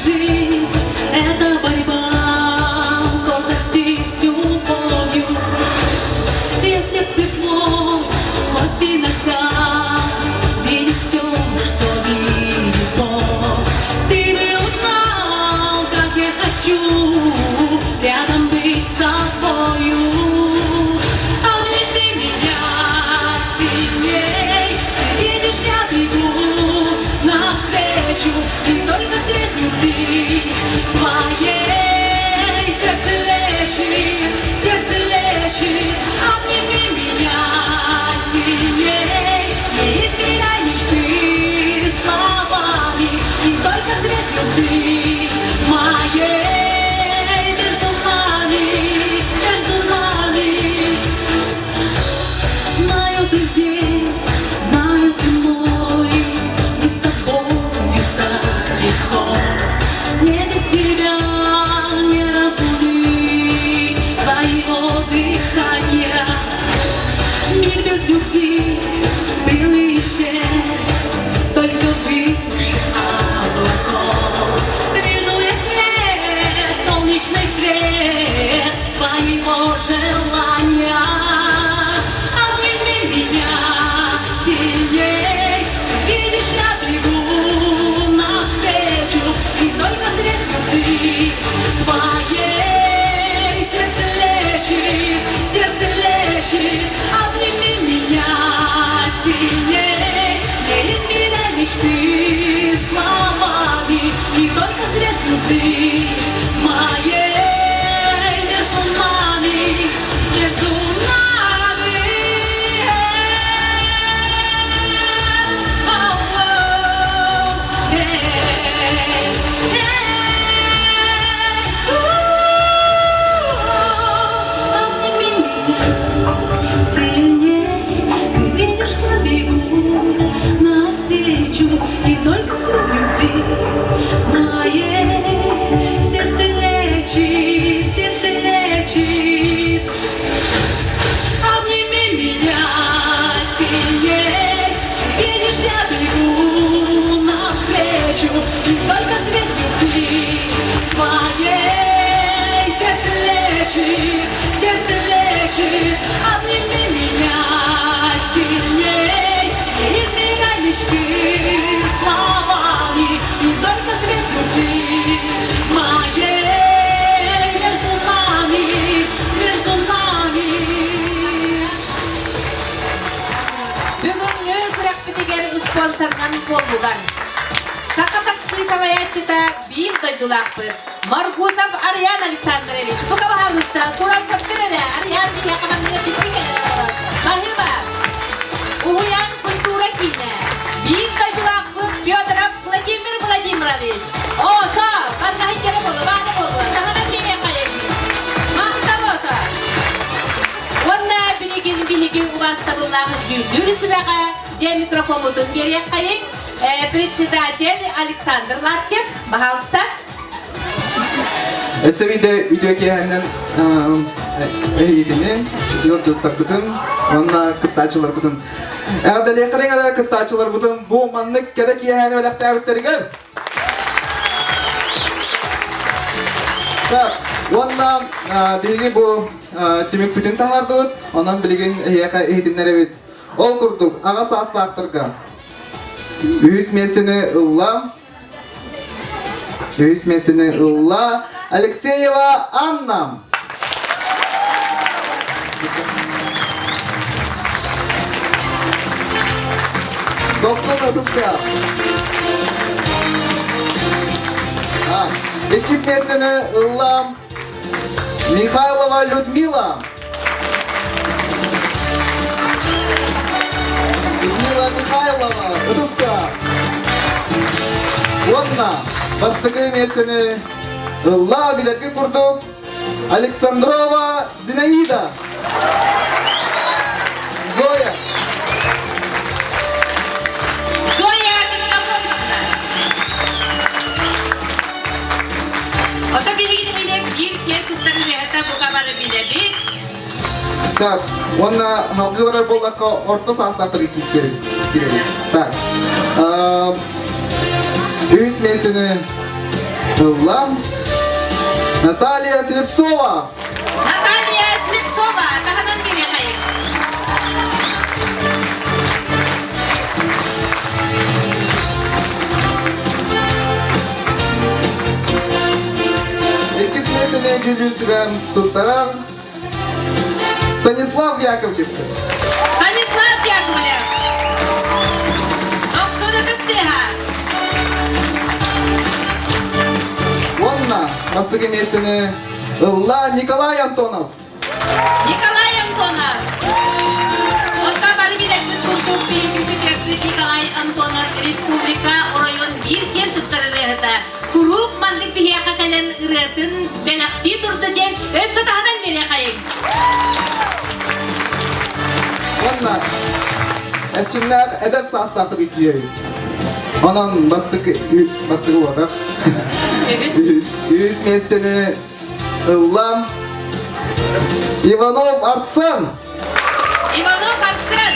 жизнь — это борьба гордости с любовью. Если б ты мог хоть иногда видеть все, что видит Бог, ты бы узнал, как я хочу рядом быть с тобою. Обними меня сильней, ты видишь, я бегу навстречу, и только свет любви твоей сердце лечит, сердце лечит. Обними меня сильней, не измеряй мечты словами, и только свет любви моей между нами, между нами. Знаю, ты здесь, знаю, ты мой, и с тобою так легко. Мне без тебя не разбудить своего дыхания. Мир без любви был и исчез, только выше облаков. Вижу я свет, солнечный свет твоего желания. Обними меня сильней, видишь, я бегу навстречу, и только свет любви твоей сердце лечит, сердце лечит. Обними меня сильней, не измеряй мечты словами, и только свет любви моей между нами, между нами. Обними меня сильней, ты видишь, я бегу навстречу, и только свет любви моей сердце лечит, сердце лечит. Обними меня сильней, видишь, я бегу навстречу, и только свет любви твоей сердце лечит, сердце лечит. Обними меня сильней, не измеряй мечты словами, и только свет любви моей между нами, между нами. Бүгүҥҥү күрэхпитигэр спонсорынан буоллулар. Саха такси салайааччыта биир дойдулаахпыт Маргусов Ариан Александрович. Бука баһаалыста туран көрдүр эрэ Ариан биһиэхэ манныгы тикки кэлэн олорор. Баһыыба! Уһуйаан культура киинэ. Биир дойдулаахпыт Федоров Владимир Владимирович. Оосо, маннаһын кэрэ буолу, баана буолу. Таһынан биэриэххэ Махтал оосо! Уонна билигин биһиги убаастабыллаах дьүүллүүр сүбэҕэ дьэ микрофоммутун биэриэххэйиҥ. Председатель Александр Лаптев, пожалуйста. Өссө биирдэ үтүө киэһэнэн эһигини, ыалдьыттарбытын уонна кыттааччыларбытын эҕэрдэлиэххин эрэ кыттааччыларбытын бу маннык кэрэ киэһэни бэлэхтээбиттэригэр Так, уонна биһиги бу түмүкпүтүн таһаардыбыт, онон билигин эһиэхэ иһитиннэрэбит. Ол курдук, аҕа саастаахтарга үһүс миэстэни ылла Үһүс миэстэни ылла Алексеева Анна. Дохсун ытыска. Иккис миэстэни ылла Михайлова Людмила. Людмила Михайлова, ытыска. Уонна бастакы миэстэни ылла билэргэ курдук Александрова Зинаида. Зоя. Зоя Михайловна. Ото биһиги нэһилиэк биир киэр туттар үлэһитэ бука бары билэбит. Так, уонна халгыы барар буоллахха орто саастаахтарга киирсэбит. Киирэбит. Так. Үһүс миэстэни ылла Наталья Слепцова. Наталья Слепцова, таһынан бириэхэйик. Иккис миэстэни дьүүллүүр сүбэм туттарар Станислав Яковлев. Станислав Яковлев. Оксана Костыга. Уонна бастакы миэстэни ылла Николай Антонов. Николай Антонов. Онтон бары билэрбит курдук биһиги төрөппүт Николай Антонов республика оройуон биир киэн туттар ырыаһыта. Куруук маннык биһиэхэ кэлэн ырыатын бэлэхтии турда диэн өссө таһынан биэриэхэйиҥ. Уонна эрчимнээх эдэр саастаахтар киирэй. Онон бастакы бастакы уотах. Үһүс үһүс миэстэни ылла Иванов Арсен. Иванов Арсен.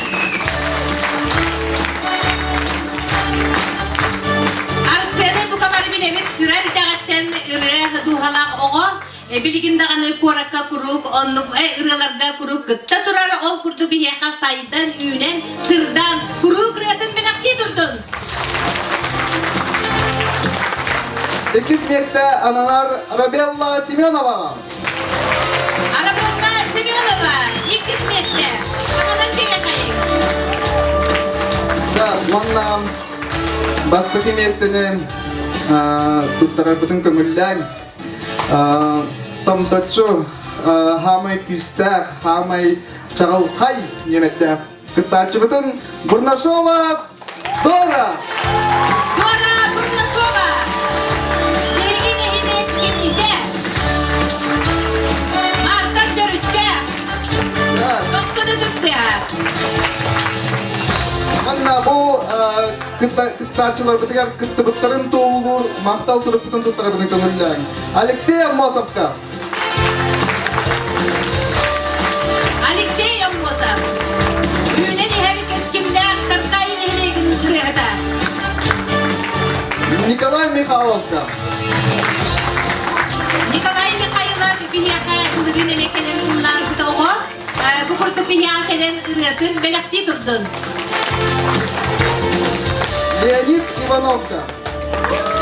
Арсены бука бары билэбит кыра эрдэҕиттэн ырыа дууһалаах оҕо билигин даҕаны куоракка куруук оннук ырыаларга куруук кытта турар ол курдук биһиэхэ сайдан үүнэн сырдаан куруук ырыатын бэлэхтии турдун Иккис миэстэ ананар Рабелла Семеноваҕа. Арабелла Семенова, иккис миэстэ. Ананан биэрэхэйиҥ. Уонна бастакы миэстэни туттарарбытын көҥүллээҥ. Томточчу хаамай күүстээх, хаамай чаҕылхай ньүөмэрдээх кыттааччыбытын Бурнашова Дора! Дора Бурнашова! Биһиги нэһилиэк кинитэ! Мартан төрүттээх! Тохсуну кыстыһа! Манна бу кыттааччыларбытыгар кыттыбыттарын туоһулуур махтал сурукпутун туттарабытын көҥүллээҥ. Алексей Аммосовка! Алексей Аммосов! Үүнэн иһэр кэскиллээх Таркай нэһилиэгин ырыаһыта. Николай Михайловка! Николай Михайлов биһиэхэ былырыын эмиэ кэлэн ыллаабыт оҕо. Бу курдук биһиэхэ кэлэн ырыатын бэлэхтии турдун. Леонид Ивановка!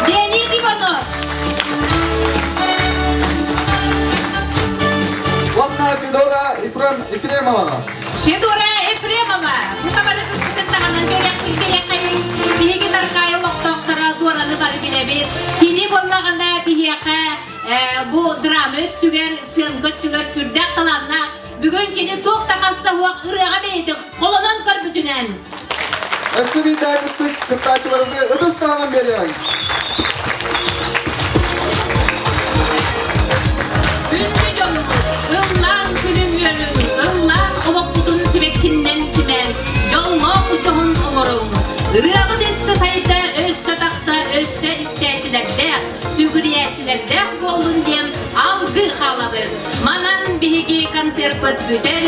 Леонид Иванов! Уонна Федора Ефремова. Федора Ефремова! Бу табары кыспытын таһынан бэрэхпин бэйэхэйин биһиги Таркаайы олохтоохторо туораны бары билэбит. Кини буоллаҕына биһиэхэ бу драма өттүгэр, сыанка өттүгэр сүрдээх талааннаах. Бүгүн кини туох да хасса суох ырыаҕа бэйэтин холонон көрбүтүнэн. Өссө биирдээ кыттааччыларыбытыгар ытыс таһынан биэриэҕиҥ. Күндү дьоммут, ыллаан күлүҥ үөрүҥ, ыллаан олохпутун сибэккиннэн симээн, дьоллоох учоһун оҥоруҥ. Ырыаҕыт өссө сайда, өссө тахса, өссө истээччилэрдээх, сүгүрүйээччилэрдээх буоллун диэн алгыы хаалабыт. Манан биһиги концерпыт бүтэр.